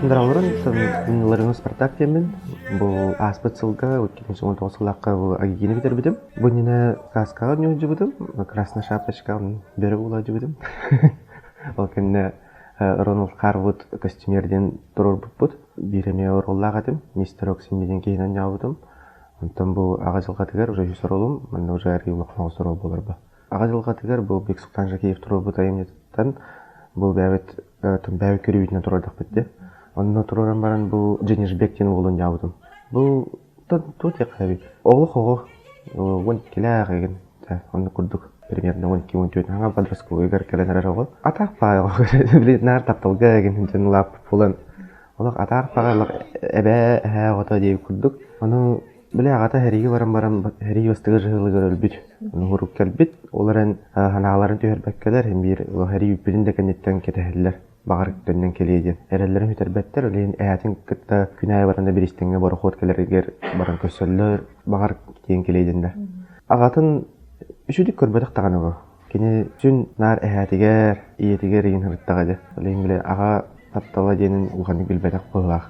Доролорун Ларионов Спартак диэммин. Бу ааспыт сылга, 2019 сыллаахха бу Агигины бүтэрбитим. Бу иннинэ каскаҕа оонньуу Красная шапочка бөрө буолаадьыбытым. Ол кэннэ Рональд Харвуд костюмер диэн туруорбуппут. Биир эмиэ оруоллаах этим. Мистер Оксим диэн киһинэн оонньообутум. Онтон бу аҕа дьылҕатыгар уже үһүс оруолум, манна уже арыый улахан оҕус оруол буолар бу. Аҕа дьылҕатыгар бу Бексултан Жакеев туруорбут айымньытыттан бу бэйэбит бэйэбит көрүүбүтүнэн туруордахпыт дии. Онно туруоран баран бу Женишбек диэн уолун дьаабытым. Бу туох диэххэ эбит. Олох оҕо 12-лээх игин оннук курдук примерно 12-14 хаҥа подростковыйгар кэлэн эрэр оҕо. Атаах паай оҕо били наар тапталга игин дьон улааппыт буолан олох атаах паҕа олох эбээ эһээ оҕото диэбит курдук. Ону Били аҕата сэриигэ баран баран сэрии бастакы дьаһалыгар өлбүт. Ону уһурук кэлбит. Ол эрэн санааларын түһэрбэккэлэр син биир сэрии бүппүтүн да кэнниттэн кэтэһэллэр. Баҕар төннөн кэлиэ диэн. Эрэллэрин сүтэрбэттэр. Ол иһин эһээтин кытта күн аайы баран да бириистэҥҥэ борохуот кэлэригэр баран көрсөллөр. Баҕар тиийэн кэлиэ диэннэр. Аҕатын үчүгдүк көрбөтөх даҕаны бу. Кини сүн наар эһээтигэр, ийэтигэр игин сырыттаҕа дии. Ол иһин били аҕа таптала диэнин улаханнык билбэтэх быһыылаах.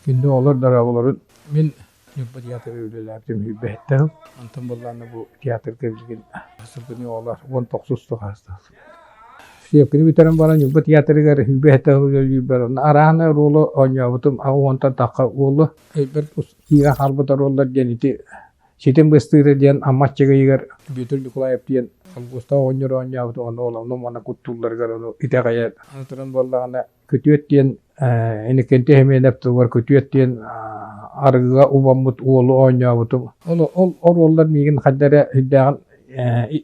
Күндү оҕолор дорооболорун. Мин Ньурба театрыгар үлэлээбитим сүүрбэһиттэн сыл. Онтон былаана бу театрга билигин сылгыны оҕолор 19 сыл Сиэпкини бүтэрэн баран Ньурба театрыгар сүүрбэһиттэн сыл үлэлиирбэр онно арааһынай оруолу оонньообутум аҕа уонтан тахха уолу өйбөр киирэн хаалбыт оруоллар диэн ити Ситим быстыыта диэн Амма аччыгыйыгар Бүөтүр Ньукулаев диэн холкуостаах оҕонньор оонньообут ону ол онно манна куттуулларыгар ону итэҕэйэн аны туран буоллаҕына күтүөт диэн Иннокентий Семенов тылыгар күтүөт диэн арыгыга убаммыт уолу оонньообутум. Ол ол оруоллар миигин хайда эрэ сүрдээҕин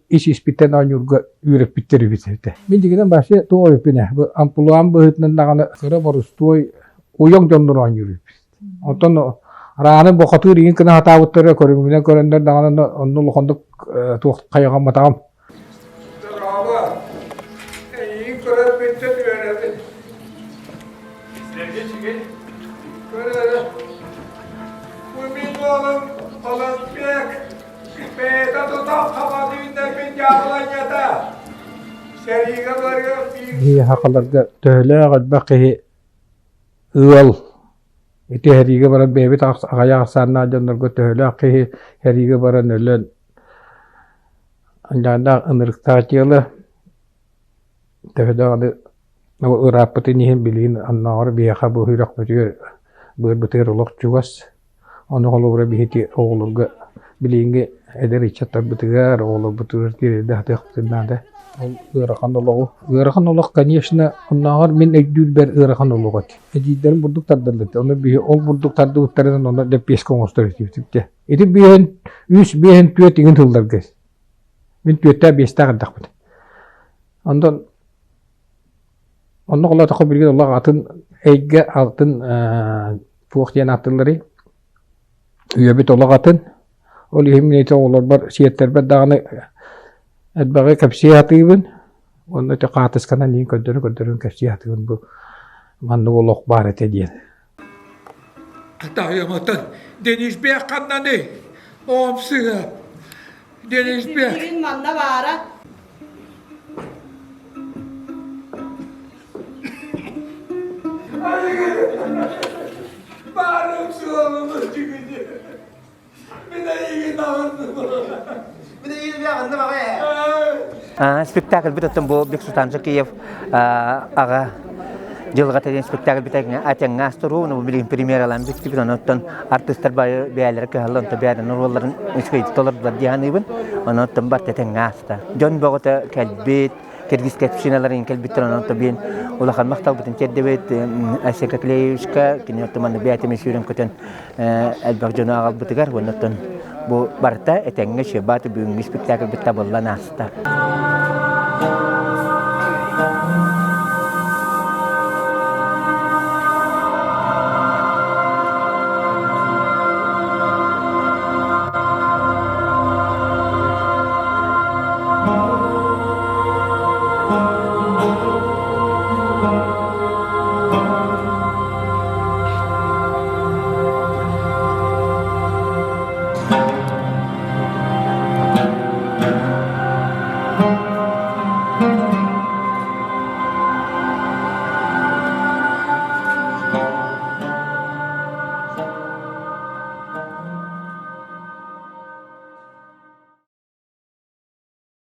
ис-испиттэн оонньуурга үөрэппиттэр эбит этэ. Мин дьиҥинэн вообще туох эбиппин ээ, бу амплуам быһыытынан даҕаны кыра борустуой уйаҥ дьоннору оонньуур эбиппин. Онтон Рааны бухатыыр иҥин гына сатаабыттара көрүҥмүнэн көрөннөр даҕаны онно улаханнык туох хайҕамматаҕым. Дорообо, эйигин көрөрбүттэн үөрэбин. Сэргэ үчүгэй. Көр эрэ, бу мин уолум Олимпиак бэйэтэ тутан хамадыыннарбын дьаабыланньата. Сэриигэ барыах биир Биһиги сахаларга төһөлөөх элбэх киһи ыал ити сэриигэ баран бэйэбит аҕыйах ахсааннаах дьоннорго төһөлөөх киһи сэриигэ баран өлөн анньааннаах ынырыктаах дьыала төһө даҕаны ырааппытын иһин билигин оннооҕор биһиэхэ бу сүрэхпитигэр быарбытыгар олох чугас Ону холобура биһиги оҕолорго билиҥҥи эдэр ыччаттарбытыгар, оҕолорбутугар тириэрдэ сатыахпытын наада. Ол ыарахан олоҕу. Ыарахан олох, конечно, оннооҕор мин өйдүүрбэр ыарахан олох этэ. Эдьиийдэрим бурдук тардаллар этэ. Ону биһи ол бурдук тардыбыттарынан онно лэппиэскэ оҥостор этибит дьэ. Ити биэһин, үс биэһин түөрт иҥин тылларга. Мин түөртээх биэстээх эрдэхпин. Онтон Онно холоотоххо билигин олох атын эйгэ, атын туох диэн ааттыылларый? Үйэбит олох атын. Ол иһин мин ити оҕолорбор сиэттэрбэр даҕаны элбэҕи кэпсии сатыыбын. Уонна ити хаартысканан иин көрдөрөн-көрдөрөн кэпсии сатыыбын бу маннык олох баар этэ диэн. Таайымытын Денисбек ханнаный? Оҕом сыыһа. Денисбек. Билигин манна баара. Баарым суолум үчүгүнү. Мин эйигин аҕынным. Мин эйигин аҕынным аҕа Спектакльбит оттон бу Бексултан Жакиев аҕа дьылҕата диэн спектакльбит атяҥҥа астыруу, бу билигин премьералаан бүттүбүт, онон артыыстар бары бэйэлэрэ кыһаллан, онто бэйэлэрин оруолларын үчүгэйдик толордулар дии саныыбын, онон барыта тэҥҥэ ааста. Дьон бөҕөтө кэлбит, киргизскэй общиналарын кэлбиттэр, онон биин улахан махталбытын тиэрдэбит Айсен Коклеевичка, кини оттон манна бэйэтин сүүрэн-көтөн элбэх дьону аҕалбытыгар уонна оттон бу барыта этэҥҥэ Шебат бүгүҥҥү спектакльбыт табыллан ааста.